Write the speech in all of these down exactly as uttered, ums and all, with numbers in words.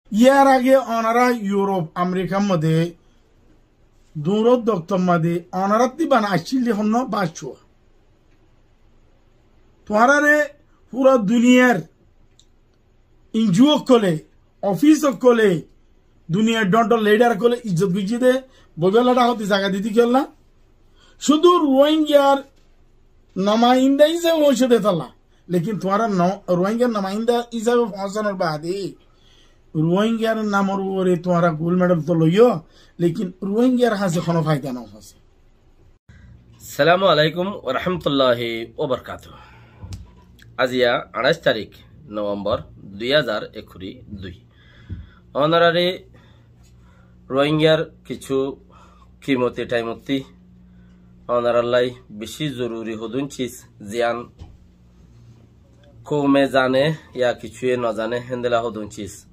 Yar age onora Yurop, Amerikar modé, duñr doktor modé, onorattú bana accíl de honnúa báccuwa. Tuáñrare fura duniyar N G O ókkole, ofis ókkole, duniyar dhoñr dhoñr lidar ókkole izzot goijjé dé, boibálla dháhoti zaga didi kiyólla. Cúdu Ruáingar nomainda hísabe foóñsai dé tolla. Lekin tuáñra no-, Ruáingar nomainda hísabe foóñsanor baade Ruáingar namor uore tuáñra gold medal to loiyó, lekin Ruáingar hañsé honó faida no hoóñse. Assalamu alaikum warahmatulláhi wabarakátuhu. Aziya añçáic tarík Novembor dui házar ekkuri dui. Onorare Ruáingar kissú kimoti thaimottí onorallái bicí zoruri hodún cis ziyán koume zane ya kissúye nozane héndila hodún cis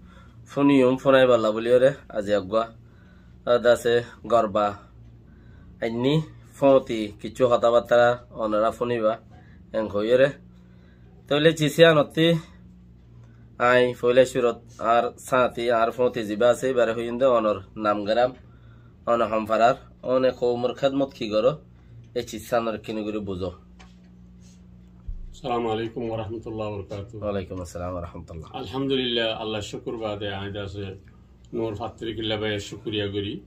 fúniyum, fúnaibálla bóliyoré aziya eggúa dase gorba ainní, fóñti kissú hotábattára onora fúniba, en hoiyóre. Tóile cis yíanottí aññí foóila cúrot añár sáñti, añár fóñti zibá asé, íbaré hoiyúm dé onor namgaram, one hon farar, one koumor kédmot ki goró, e cis yíanor kini gorí buzó. Assalamu alaikum warahmatulláhi wabarakátuhu. Walaikum assalam warahmatullah. Alhamdulillah, Allar cúkur baade aññí dase Nur Fattirikilla báiyor cúkuriya gorí,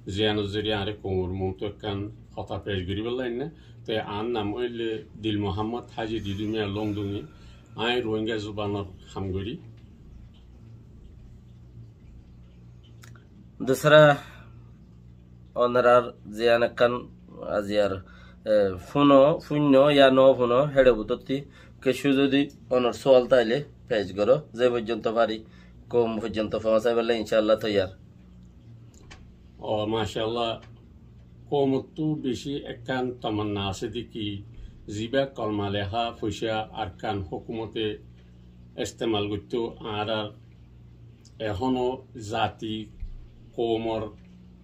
ziyánor zoriya añáre koumor muúntu ekkán hotá pec goríbolla ainné. Te añár nam óilde Dil Muhammod Háji Didu Miya Longdungi, aññí Ruáinga zubanor ham gorí. Dusra onorar ziyán ekkán aziyar, e, fúno, fúinno ya no fúno, héçe bútottí kessú zodi onor sual táile pec goró, ze foijjonto fari, koum foijjonto foóñsaibálla incálla toiyar. O, macállah, koumottú bicí ekkán tomonna asé dé ki, zibá kolma lehá foicá Arkan hókumote estemal goittó, añárar ehóno zati koumor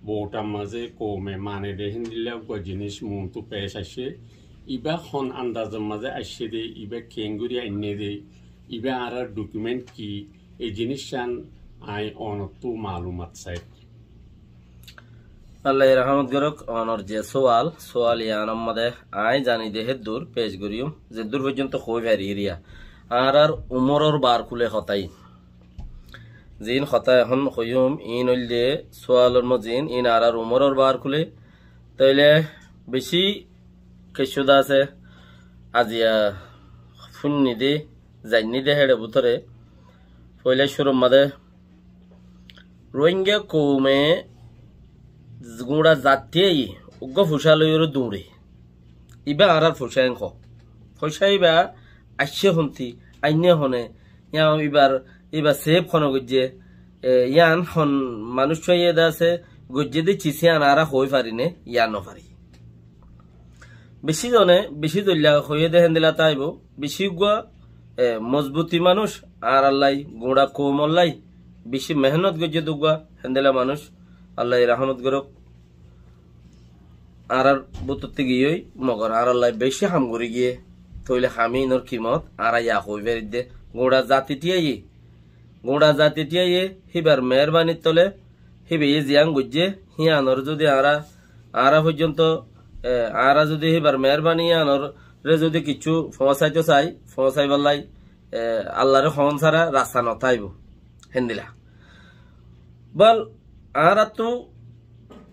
bouthar mazé koume mane dé héndilla uggúa jiníc muúntu pec aiccé, ibá hon andazor mazé aiccé dé, ibá keéngorí ainné dé, ibá añárar dhokument ki, e jiníccán aññí onottú malumat sair. Allaye rahámot gorok, onor ze sual, sual yíanor mazé aññí zani dé héddur pec goríyum, zeddúr foijjonto hoói fari eriya. Añárar umóror bar kúle hotá iín. Ziín hotá ehón hoiyúm, iín óilde sualor mazé ziín, iín añárar umóror bar kúle. Tóile bicí kessú dase aziya fúinni dé, zainní dé héçe bútore, foóila cúrur mazé Ruáinga koume guñça zatti aiyé uggúa fucá loiyóre duñre. Ibá añárar fucá en hoó. Fucá ibá aiccé hontí, ainné hone, yían ibár, ibá sef hone goijjé, e, yían hon manúiccúaye dase goijjé dé cis yían añára hoói fari né, yían no fari. Bicí zone, bicí zoilla hoiyé dé héndilla táibo, bicí uggúa, e, mozbuti manúic, añárallai, guñça koumollai, bicí mehénnot goijjé dé uggúa, héndilla manúic, Allaye rahámot gorok. Añárar bútottí giyói, mogor añárallai bicí ham gorí giyé, tóile ham iínor kimot, añára yá hoói faridde, guñça zati thíyaiyé, guñça zati thíyaiyé, híbar meérbanir tole, híbaye ziyán goijjé, híanor zodi añára, añára foijjonto, e, añára zodi híbar meérbani yíanoré zodi kessú foóñsaito sai, foóñsaibállai, e, Allaré hoón sára rasta no táibo. Héndilla. Bal, añárattú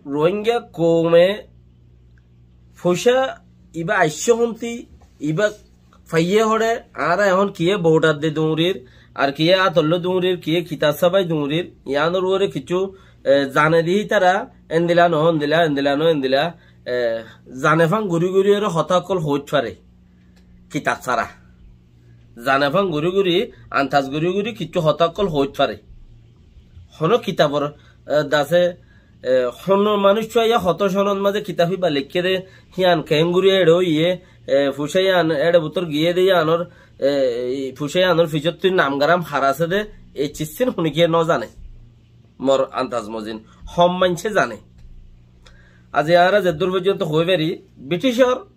Ruáinga koume foicá ibá aiccé hontí, ibá faiyé hoçé, añára ehón kiyé bouthar de duñrir, ar kiyé átolloi duñrir, kiyé kitab sábai duñrir, yíanor uore kessú, e, zane dé hítara, endilla no, endilla, endilla no, endilla, e, zane fán gorí gorí ore hotá ókkol hoóit fare, kitab sára. Zane fán gorí gorí, antas gorí gorí kessú hotá ókkol hoóit fare. Honó kitabor, e, dase, e, honó manúiccúa yá hotó cónot mazé kitab íba leikké dé, hían keéngorí éçe óiye, e, fucá yían éçe bútor giyé dé yíanor, e, fucá yíanor fisóttu namgaram har asé dé, E ciz ín honikiye no zane. Mor andaz mozin hom maincé zane. Azi añára zeddúr foijjonto hoi fari, Briticor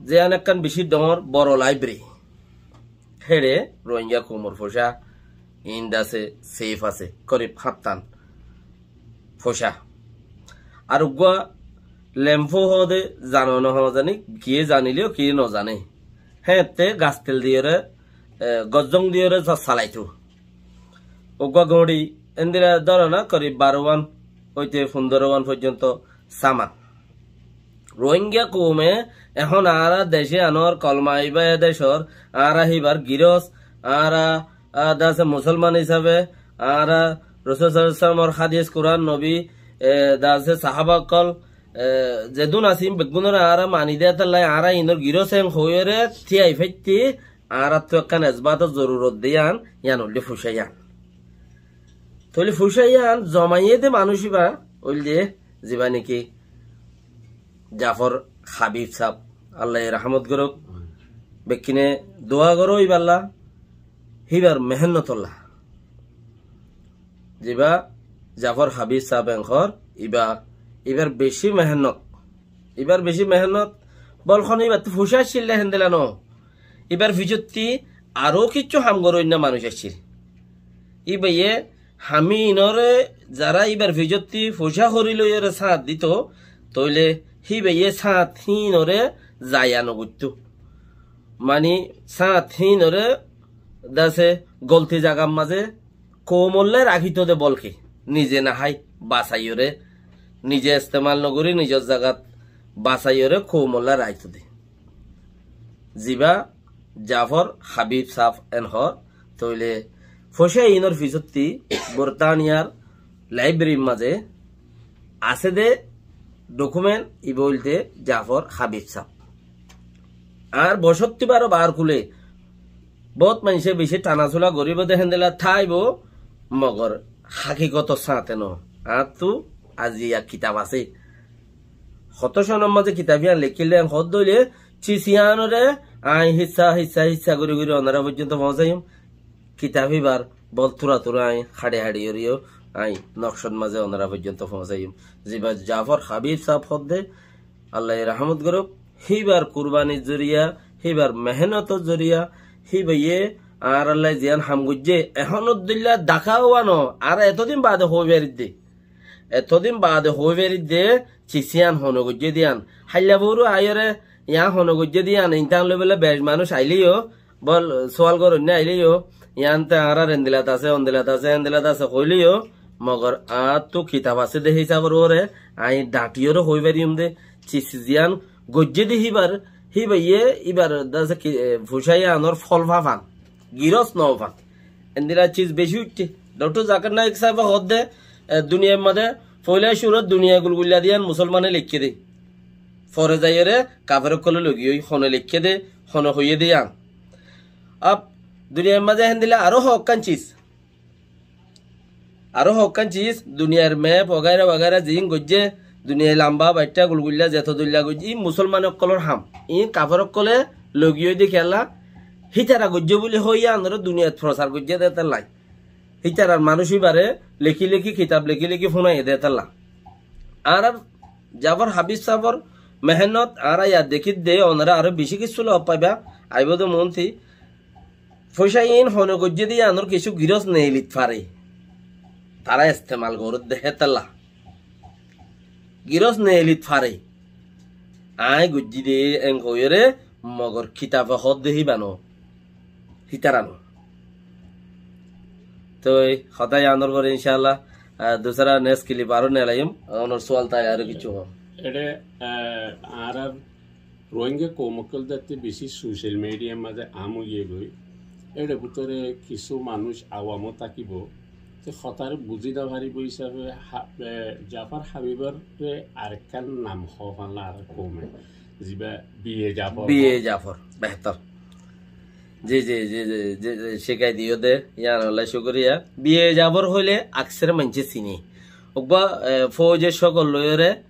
ziyán ekkán bicí dóñr boro laibri, héçe Rohingya koumor foicá iín de asé, sef asé, korib háñttan foicá. Ar uggúa lemfó hoó de, zano no hoó zani, kiyé zanileyó kiyé no zane. Héñtte gastel diyóre, e, gozzóng diyóre sa-, salaitó. Uggúa goñçi, endilla dóro na, korib barówan óite fundórowan foijjonto saman. Rohingya koume ehón añára dece anor kolma ibá e decor, añára híbar girós, añára, a, de asé musolman hísabe, añára Rosul sallallahu alaihi wasallamor hádis, Kuran, nobi, e, de asé sahaba ókkol, e, zedún así beggúnore añára mani de tállai añára inor girós en hoiyóre tíai faittí añárattú ekkán esbator zorurot de yían, yían óilde fucá yían. Tóile fucá yían zomaiyé de manúic ibá óilde zibá niki Jafor Habib sáb, Allaye rahmot gorouk. Bekkúne dua goró ibálla, híbar mehénnotolla. Zibá Jafor Habib sáb en hoór, ibá, ibár bicí mehénnot. Ibár bicí mehénnot, bol hon ibáttu fucá accíl de héndilla no. Ibár ficottí aró kiccú ham goróinna manúic accíl. Íbaye hami inóre zará íbar ficottí fucá horí loiyóre sáñt dito, tóile híbaye sáñt híinoré zaya nogoittó. Mani sáñt híinoré de asé golti zagar mazé koumolla rakíto de bolke, nize nahái basaiyóre, nize estemal nogorí nizor zagat basaiyóre koumolla rakíto de. Zibá Jafor Habib sáb en hoór, tóile foicá inor fisottí Bortaniyar laibirir mazé asé de dokument ibá óilde Jafor Habib sáb. Añár bocottí baró bar kule, bóut maincé bicí thanasula goríbo de héndilla táibo, mogor hakikotor sáñte no. Añáttu aziya kitab asé. Hotó conor mazé kitab yían lekíl de yían hoódde óile, ciz yíanoré aññí hissá, hissá, hissá gorí gorí onorá foijjonto foóñsaiyum. Kitab íbar bol túra túra aññí haçi haçi gorí yó aññí nokcót mazé onorá foijjonto foóñsaiyum. Zibá Jafor Habib sáb hoódde, Allaye rahmot gorouk, híbar kurbanir zoriya, híbar mehénnotor zoriya, híbaye añárallai ziyán ham goijjé, ehónor dóilla daká ówa no, añára etodin baade hoi faridde. Etodin baade hoi faridde, ciz yían hone goijjé de yían. Háilla foóru aiyóre, yían hone goijjé de yían, intán loi bóle bec manúic ailé yó, bol sual goróinna ailé yó, yían te añárar endilat asé, ondilat asé, endilat asé hoilé yó, mogor añáttu kitab asé de hísabor uore, aññí dhañthiyóre hoi fariyum de, ciz yían goijjé de híbar, híbaye, íbar de asé ki, e, fucá yíanor fol fafan, girós no fan. Endilla ciz bicí uiththé. Doktor Zakir Naik sábe hoódde, e, duniyair mazé foila cúrot duniyai gulguilla de yían musolmane leikké de. Fore zaiyóre kafer ókkole logiyói hone leikké de, hone hoiyé de yían. Ab duniyair mazé héndilla aró hoókkán ciz. Aró hoókkán ciz, duniyair mep wagaira wagaira ziín goijjé, duniyai lamba baiththá gulguilla zeto dóilla goijjé, iín musolman ókkolór ham. Iín kafer ókkolé logiyói de kiyólla, hítara goijjé buli hoi yíanoré duniyait forosar goijjé de tállai. Hítarar manúic íbaré lekí lekí, kitab lekí lekí fúnaiyé de tálla. Añárar Jafor Habib sábor mehénnot añára yad dekír de, onorá aró bicí kissú lof faiba, aibó de muúnti. Foicá iín hone goijjé de yíanor kissú girós neelit fare. Tará estemal gorér de hétalla. Girós neelit fare. Aññí goijjí de en hoiyóre, mogor kitabe hoódde híba no. Hítara no. Toi hotá yíanor uore incálla, ah, dusára next clip aró nelaiyum, onor sual táile aró kissú hoó. Eçé, ah, añárar Rohingya koum ókkol de bicí social media mazé am óiye goi. Ér bútore kissú manúic awamo tákibo, te hotáre buzí no faribó hísabe ha-, e, Jafar Habibore arekkán nam hoó fán lar koume, ziba B A Jafar. B A Jafar, behtor. Ji, ji, ji, ji, ji, ji, cíkai diyó de, yíanolla cúkuriya. B A Jafar hoilé aksere maincé siné. Uggúa, e, fouzor cókol loiyóre,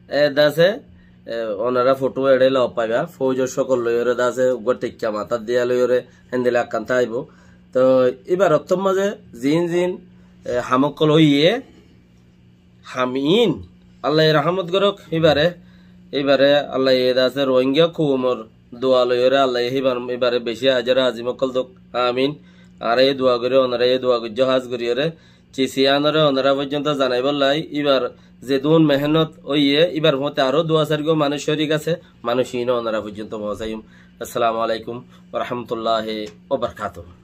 e, de asé, e, onorá fothó eçé lof faiba, fouzor cókol loiyóre de asé, uggúa theikka matát diya loiyóre, héndilla ekkán táibo. Toi íbar ottór mazé ziín ziín, e, ham ókkol óiye, ham iín, Allaye rahámot gorók íbare, íbare Allaye edase Rohingya koumor dua loiyóre Allaye híbar, íbare bicí ajor azim ókkol douk. Amin. Añára yó dua gorí, onorá yó dua goijjó hás goríyore. Cis iánoré onorá foijjonto zanaibólla, íbar zedún mehénot óiye, íbar fúañti aró dua sairgúa manúic córik asé, manúic iín ó onorá foijjonto foóñsaiyum. Assalamu alaikum wa rahmatullahi wa barakatuhu.